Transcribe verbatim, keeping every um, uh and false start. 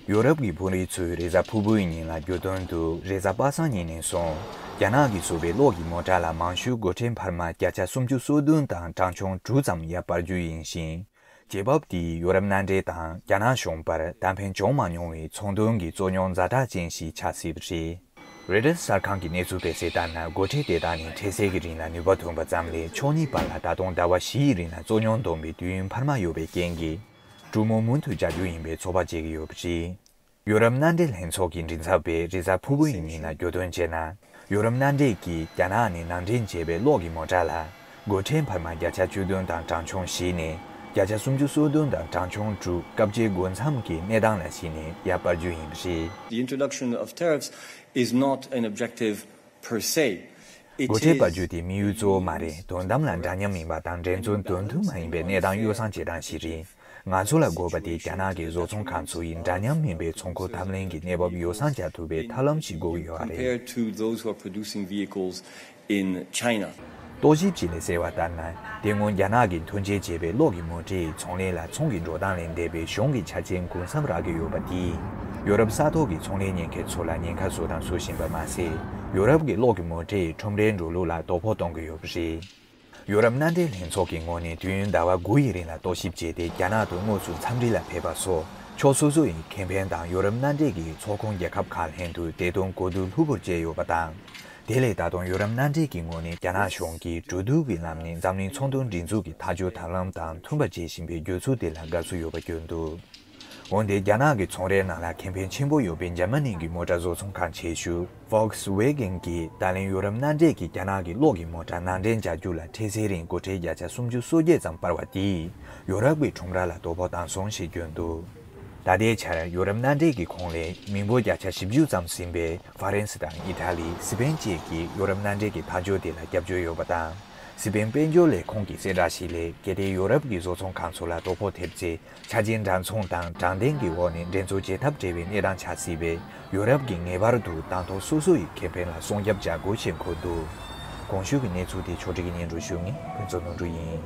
ཡོ་རོབ་ཀྱི་དཔོན་རིགས་ཚོས་རེས་གཟའ་ཕུར་བུའི་ཉིན་ལ་བརྗོད་དོན་དུ། རེས་གཟའ་པ་སངས་ཉིན་ནས་བཟུང་རྒྱ་ནག་གིས་བཟོས་པའི་གློག་གི་མོ་ཊ་ལ་མང་ཤོས་སྒོ་ཁྲལ་འཕར་མ་བརྒྱ་ཆ་སུམ་ཅུ་སོ་བདུན་དང་གྲངས་ཆུང་དྲུག་ཙམ་ཡར་སྤར་རྒྱུ་ཡིན་ཞིང་། རྒྱལ་བབ་དེས་ཡོ་རོབ་མནའ་འབྲེལ་དང་རྒྱ་ནག་གཞུང་བར་གཏན་འཕེན་བྱུང་མ་མྱོང་བའི་ཚོང་དོན་གྱི་རྩོད་རྙོག་ཛ་དྲག་ཅན་ཞིག་ཆགས་སྲིད་པ་རེད། རོའི་ཊར་གསར་ཁང་གི་གནས་ཚུལ་སྤེལ་གསལ་ལྟར་ན། སྒོ་ཁྲལ་དེ་དག་ནི་འཕྲལ་སེལ་གྱི་རིང་ལ་ནུས་པ་ཐོན་པ་ཙམ་ལས། ཕྱོགས་གཉིས་བར་ལ་ད་དུང་ཟླ་བ་བཞིའི་རིང་ལ་རྩོད་རྙོག་འདོན་པའི་དུས་ཡུན་འཕར་མ་ཡོད་པའི་རྐྱེན་གྱིས། གྲོས་མོལ་མུ་མཐུད་བྱ་རྒྱུ་ཡིན་པའི་ཚོད་དཔག་བྱེད་ཀྱི་ཡོད་པ་རེད། ཡོ་རོབ་མནའ་འབྲེལ་ལྷན་ཚོགས་ཀྱི་མགྲིན་ཚབ་པས་རེས་གཟའ་ཕུར་བུའི་ཉིན་ལ་བརྗོད་དོན་བྱས་ན། ཡོ་རོབ་མནའ་འབྲེལ་གྱིས་རྒྱ་ནག་ནས་ནང་འདྲེན་བྱས་པའི་གློག་གི་མོ་ཊ་ལ། སྒོ་ཁྲལ་འཕར་མ་བརྒྱ་ཆ་བཅུ་བདུན་དང་གྲངས་ཆུང་བཞི་ནས། བརྒྱ་ཆ་སུམ་ཅུ་སོ་བདུན་དང་གྲངས་ཆུང་དྲུག་སྐབས་འབྱེད་སྒོ་མཚམས་ཀྱི་གནས་སྟངས་ལ་གཞིགས་ནས་ཡར་སྤར་རྒྱུ་ཡིན་པ་རེད། The introduction of tariffs is not an objective per se. It སྒོ་ཁྲལ་སྤར་རྒྱུ་དེ་དམིགས་ཡུལ་གཙོ་བོ་མ་རེད། དོན་དམ་ལ་འདྲ་མཉམ་མིན་པ་དང་འགྲན་རྩོད་དོན་མཐུན་མ་ཡིན་པའི་གནས་སྟངས་གཡོ་བསྲང་བྱེད་སྟངས་ཤིག་རེད། ང་ཚོ་ལ་དགོས་པ་དེ་རྒྱ་ནག་གི་བཟོ་ཚོང་ཁང་ཚོ་ཡིས་འདྲ་མཉམ་མིན་པའི་ཚོང་ཁུལ་འཐབ་ལེན་གྱི་གནས་བབ་ཡོ་བསྲང་བྱ་ཐུབ་པའི་ཐབས་ལམ་ཞིག་དགོས་ཀྱི་ཡོད་རེད། Compared to those who are producing vehicles in China. རྟོག་ཞིབ་ཅིག་ལས་གསལ་བ་ལྟར་ན། དེ་སྔོན་རྒྱ་ནག་གིས་ཐོན་སྐྱེད་བྱས་པའི་གློག་གི་མོ་ཊའི་ཚོང་ལས་ལ་ཚོང་གི་འགྲོ་སྟངས་ལས་འདས་པའི་གཞུང་གི་ཆ་རྐྱེན་གུན་གསབ་རག་གི་ཡོད་པ་དེས། ཡོ་རོབ་ས་ཐོག་གི་ཚོང་ལས་གཉེར་མཁན་ཚོ་ལ་ཉེན་ཁ་བཟོ་དང་བཟོ་བཞིན་པ་མ་ཟད། ཡོ་རོབ་ཀྱི་གློག་གི་མོ་ཊའི་ཁྲོམ་རའི་འགྲོ་ལུགས་ལ་དོ་ཕོག་གཏོང་གི་ཡོད་པ་རེད། ཡོ་རོབ་མནའ་འབྲེལ་ལྷན་ཚོགས་ཀྱི་ངོས་ནས་དུས་ཡུན་ཟླ་བ་དགུ་ཡི་རིང་ལ་རྟོག་ཞིབ་བྱས་ཏེ། རྒྱ་ནག་ཏུ་དངོས་སུ་འཚམས་འདྲི་ལ་ཕེབས་པ་སོགས་ཕྱོགས་སོ་སོ་ཡི་ཁེ་ཕན་དང་ཡོ་རོབ་མནའ་འབྲེལ་གྱི་ཚོགས་ཁོངས་རྒྱལ་ཁབ་ཁག་ལྷན་དུ་བདེ་དོན་གོ་བསྡུར་ལྷུག་པོར་བྱས་ཡོད་པ་དང་། དེ་ལས་ད་དུང་ཡོ་རོབ་མནའ་འབྲེལ་གྱི་ངོས་ནས་རྒྱ་ནག་གཞུང་གིས་གྲོས་བསྡུར་གྱི་ལམ་ནས་འཛམ་གླིང་ཚོང་དོན་སྒྲིག་འཛུགས་ཀྱི་ཐག་གཅོད་ཐབས་ལམ་དང་མཐུན་པ་བྱེད་བཞིན་པའི་འགྱུར་ཚུལ་དེ་ལ་དགའ་བསུ་ཡོད་པ་བརྗོད་འདུག་འོན་ཏེ། རྒྱ་ནག་གི་ཚོང་རའི་ནང་ལ་ཁེ་ཕན་ཆེན་པོ་ཡོད་པའི་འཇར་མ་ནི་གི་མོ་ཊ་བཟོ་ཚོང་ཁང་ཆེ་ཤོས་Volkswagen གིས་ད་ལན་ཡོ་རོབ་མནའ་འབྲེལ་གྱིས་རྒྱ་ནག་གི་གློག་གི་མོ་ཊ་ནང་འདྲེན་བྱ་རྒྱུ་ལ་འཕྲལ་སེལ་རིང་སྒོ་ཁྲལ་བརྒྱ་ཆ་སུམ་ཅུ་སོ་བརྒྱད་ཙམ་སྤར་བ་དེས་ཡོ་རོབ་ཀྱི་ཁྲོམ་ར་ལ་དོ་ཕོག་བཏང་སོང་ཞེས་བརྗོད་འདུག་ད་ལྟའི་ཆར་ཡོ་རོབ་མནའ་འབྲེལ་གྱི་ཁོངས་ལས་མི་འབོར་བརྒྱ་ཆ་བཞི་བཅུ་ཙམ་ཟིན་པའི་ཧྥ་རན་སི་དང་ཨི་ཐ་ལི། སི་པན་བཅས་ཀྱིས་ཡོ་རོབ་མནའ་འབྲེལ་གྱི་ཐག་གཅོད་དེ་ལ་རྒྱབ་སྐྱོར་ཡོད་པ་དང་། སི་པན་དཔལ་འབྱོར་ལས་ཁུངས་ཀྱི་གསལ་བསྒྲགས་ཤིག་ལས། གལ་ཏེ་ཡོ་རོབ་ཀྱི་བཟོ་ཚོང་ཁང་ཚོ་ལ་དོ་ཕོག་ཐེབས་ཚེ། ཆ་རྐྱེན་འདྲ་མཚུངས་དང་དྲང་བདེན་གྱི་འོག་ནས་འགྲན་རྩོད་བྱེད་ཐབས་བྲལ་བའི་གནས་སྟངས་ཆགས་སྲིད་པས། ཡོ་རོབ་ཀྱིས་ངེས་པར་དུ་དང་ཐོག་སོ་སོ་ཡི་ཁེ་ཕན་ལ་སྲུང་སྐྱོབ་བྱ་དགོས་ཞེས་འཁོད་འདུག་གོང་ཞུས་ཀྱི་གནས་ཚུལ་དེ་ཕྱོགས་སྒྲིག་གིས་སྙན་སྒྲོན་ཞུ་མཁན་ཕུན་ཚོགས་ནོར་འཁྲུལ་ཡིན།